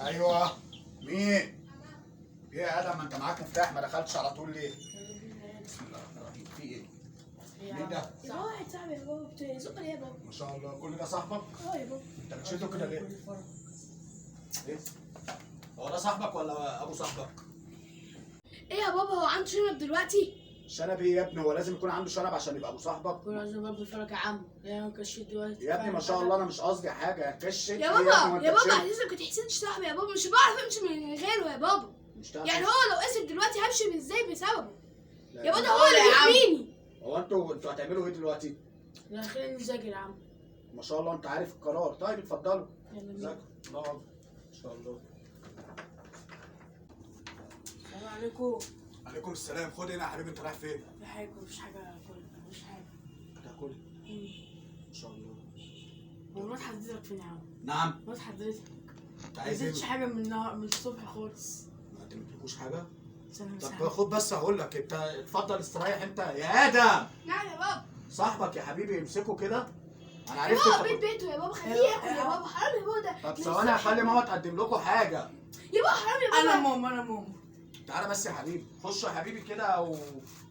ايوه مين؟ ايه يا ادم، ما انت معاك مفتاح، ما دخلتش على طول ليه؟ بسم الله الرحمن الرحيم، في ايه؟ مين ده؟ يا بابا واحد صاحبي يا بابا، بتزق ليه يا بابا؟ ما شاء الله، كل ده صاحبك؟ اه يا بابا. انت بتشده كده ليه؟ ايه؟ هو ده صاحبك ولا ابو صاحبك؟ ايه يا بابا، هو عنده شنب دلوقتي؟ شنب ايه يا ابني؟ هو لازم يكون عنده شنب عشان يبقى ابو صاحبك؟ كل عايز برضه فرق يا عم، يا ما كشيت دلوقتي يا ابني ما شاء الله، انا مش قصدي حاجة، كشت يا بابا يا بابا، لازم كنت تحسنش صاحبي يا بابا، مش بعرف امشي من غيره يا بابا. مش تعرف يعني هو لو قسم دلوقتي همشي ازاي بسببه؟ يا بابا هو يا اللي عم. بيحميني. هو انتوا هتعملوا ايه دلوقتي؟ لا خلينا نذاكر يا عم. ما شاء الله انت عارف القرار، طيب اتفضلوا يلا بينا. ذاكروا. الله اكبر، ما شاء الله. السلام عليكم. عليكم السلام. خد هنا يا حبيبي، انت رايح فين؟ في حاجة، مفيش حاجة اكلها، مفيش حاجة. هتاكل؟ ما شاء الله. هو مرات حضرتك فين يا عم؟ نعم؟ مرات حضرتك انت ما عايز ايه؟ اديتش حاجة من النهار، من الصبح خالص. ما قدمتلكوش حاجة؟ استنى بس. طب خد بس هقول لك، انت اتفضل استريح انت يا ادم. نعم يا بابا. صاحبك يا حبيبي امسكه كده، انا يا عرفت. بابا بيت بيته يا بابا، خليه ياكل يا بابا، حرام يا بابا ده. طب ثواني هخلي ماما تقدم لكم حاجة. يا بابا حرام يا بابا. انا ماما، انا ماما. تعالى بس يا حبيبي، خش يا حبيبي كده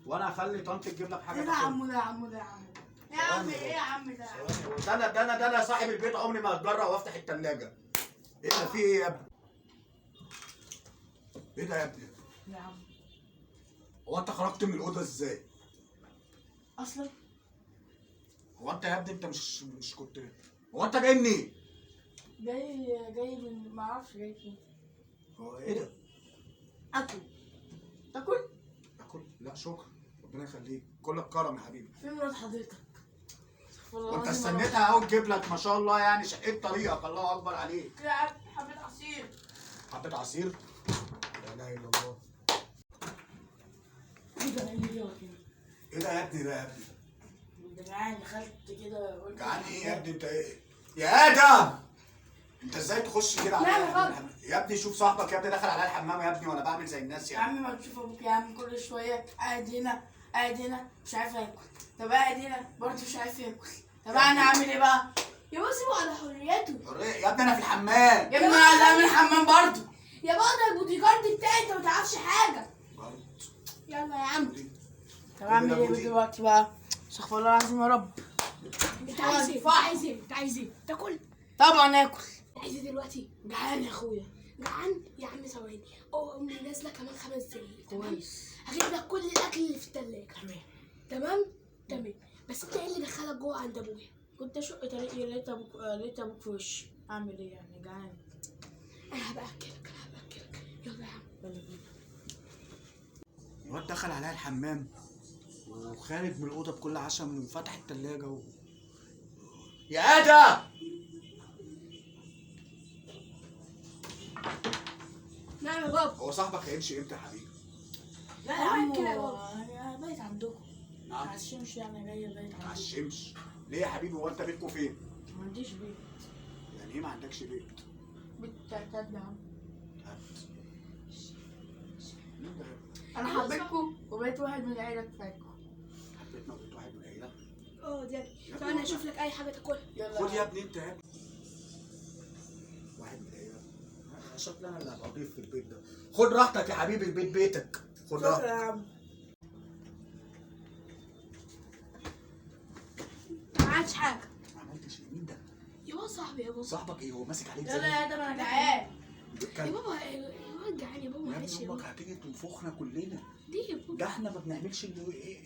وانا هخلي طنط تجيب لك حاجة. ده عمو، ده عمو، ده عمو يا عم. ايه يا عم ده؟ ده انا ده انا صاحب البيت، عمري ما هتجرأ وافتح الثلاجة. ايه ده، في ايه يا ابني؟ ايه ده يا ابني؟ يا عم هو انت خرجت من الاوضة ازاي؟ اصلا هو انت يا ابني انت مش كنت، هو انت جاي منين؟ جاي من ما اعرفش جاي فين. هو ايه ده؟ اكل. تاكل؟ اكل؟ لا شكرا، ربنا يخليك، كلك كرم يا حبيبي. فين مرات حضرتك؟ وانت استنيتها قوي تجيب لك، ما شاء الله، يعني شقيت طريقك، الله اكبر عليك. كده حبه عصير. حبه عصير؟ لا اله الا الله. ايه ده؟ ايه اللي جابك هنا؟ ايه ده يا ابني؟ ده يا ابني ده جعان، دخلت كده قلت جعان ايه يا ابني؟ انت ايه يا ادم؟ انت ازاي تخش كده عليا؟ لا يا بابا. يا ابني شوف صاحبك يا ابني دخل عليا الحمام يا ابني، وانا بعمل زي الناس يا يا ابني. عم ما تشوف ابوك يا عم، كل شوية قاعد هنا قاعد هنا مش عارف اكل، طب قاعد هنا برضه مش عارف اكل، طب انا اعمل ايه بقى؟ يا بابا سيبه على حريته. حرية يا ابني، انا في الحمام يا ابني انا عايز اعمل حمام برضه. يا بابا ده البودي جارد بتاعي، انت ما تعرفش حاجة. يلا يا عم. طب اعمل ايه دلوقتي بقى؟ استغفر الله العظيم يا رب. انت عايز ايه؟ عايز ايه؟ انت عايز ايه؟ تاكل؟ طبعا اكل. عايز ايه دلوقتي؟ جعان يا اخويا. جعان يا عم؟ ثواني، امي نازله كمان 5 دقايق. كويس، هجيب لك كل الاكل اللي في الثلاجة. تمام تمام تمام. بس انت ايه اللي دخلك جوه عند ابويا؟ كنت اشق طريقي، لقيت ابوك، لقيت ابوك في وشي. اعمل ايه يعني؟ جعان. انا هبقى اكلك، انا هبقى اكلك. يلا يا عم يلا بينا. الواد دخل عليا الحمام وخارج من الاوضة بكل عشم وفتح الثلاجة يا ادم. نعم يا بابا. هو صاحبك هيمشي امتى يا حبيبي؟ لا يا عم، كده يا بابا انا بايت عندكم. نعم؟ عشمش يعني، جاي بايت عندكم. عشمش ليه يا حبيبي؟ هو انت بيتكم فين؟ ما عنديش بيت. يعني ايه ما عندكش بيت؟ بيت بتاع يا عم. مين ده؟ انا حبيتكم وبقيت واحد من العيلة بتاعتكم. حبيتنا وبقيت واحد من العيلة؟ اه دي. طب انا هشوف لك اي حاجة تاكلها. يلا خد يا ابني انت يا ابني. واحد من العيلة؟ شكلي انا اللي هبقى ضيف في البيت ده. خد راحتك يا حبيبي، البيت بيتك. خد راحتك يا عم. ما عملتش حاجة. ما عملتش ايه؟ مين ده؟ يا بابا صاحبي يا بابا. صاحبك ايه؟ هو ماسك عليك يلا يا ادم انا جعان. يا بابا الواد جعان يا بابا، معلش يا ابني امك هتيجي تنفخنا كلنا. ليه يا بابا؟ ده احنا ما بنعملش.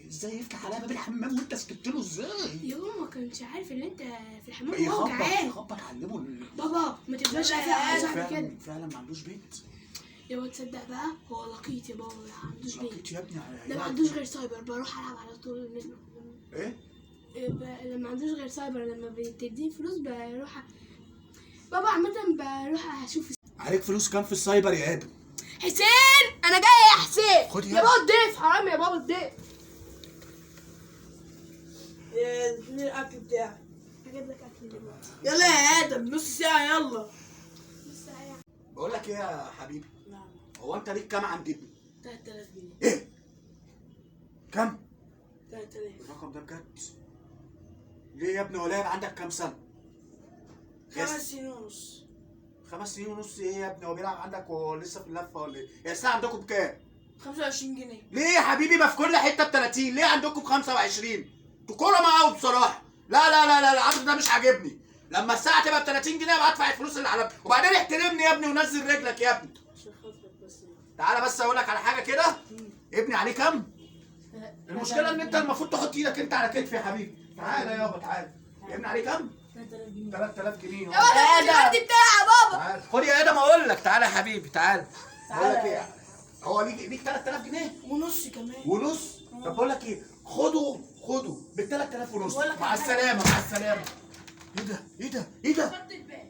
ازاي يفتح عليا باب الحمام وانت سكت له ازاي؟ يا بابا ما كانش عارف ان انت في الحمام وهو جعان. يخبط علمه. بابا ما تفضلش قافل على صاحبي كده. فعلا ما عندوش بيت. يا بابا تصدق بقى هو لقيط يا بابا، ما عندوش بيت. لقيط يا ابني؟ ده ما عندوش غير سايبر، بروح العب على طول منه. ايه؟ لما عندوش غير سايبر، لما بتديني فلوس بروح بابا عامة بروح اشوف. عليك فلوس كام في السايبر يا ادم؟ حسين انا جاي يا حسين. خد يا بابا الضيف، حرام يا بابا الضيف. يا فين الاكل بتاعي؟ هجيب لك اكل دلوقتي. يلا يا ادم نص ساعة. يلا نص ساعة. بقول لك ايه يا حبيبي؟ نعم. هو انت ليك كام عند ابني؟ 3000 جنيه. ايه؟ كام؟ 3000. الرقم ده بجد؟ ليه يا ابني؟ ولا عندك كام سنة؟ 5 سنين ونص. 5 سنين ونص ايه يا ابني؟ هو بيلعب عندك وهو لسه في اللفة ولا ايه؟ يا الساعة عندكم بكام؟ 25 جنيه. ليه يا حبيبي؟ ما في كل حتة ب 30، ليه عندكم ب 25؟ انتوا كرمه قوي بصراحة. لا لا لا لا، العرض ده مش عاجبني. لما الساعة تبقى ب 30 جنيه ابقى ادفع الفلوس اللي على. وبعدين احترمني يا ابني ونزل رجلك يا ابني. عشان خاطرك بس. تعالى بس اقول لك على حاجة كده. ابني عليه كام؟ المشكلة ان انت المفروض تحط ايدك انت على كتفي يا حبيبي. تعالى يابا تعالى. ابني عليه كام؟ 3000 جنيه. 3000 جنيه. يا بابا الكارت بتاعي يا بابا. تعالى خد يا ادم اقول لك. تعالى يا حبيبي تعالى. بقول لك تعالى. ايه، هو ليك 3000 جنيه ونص كمان. ونص. طب بقول لك ايه، خده ب 3000 ونص. بقول لك مع على حاجة. السلامة مع السلامة. ايه ده ايه ده ايه ده؟ خدت الباقي.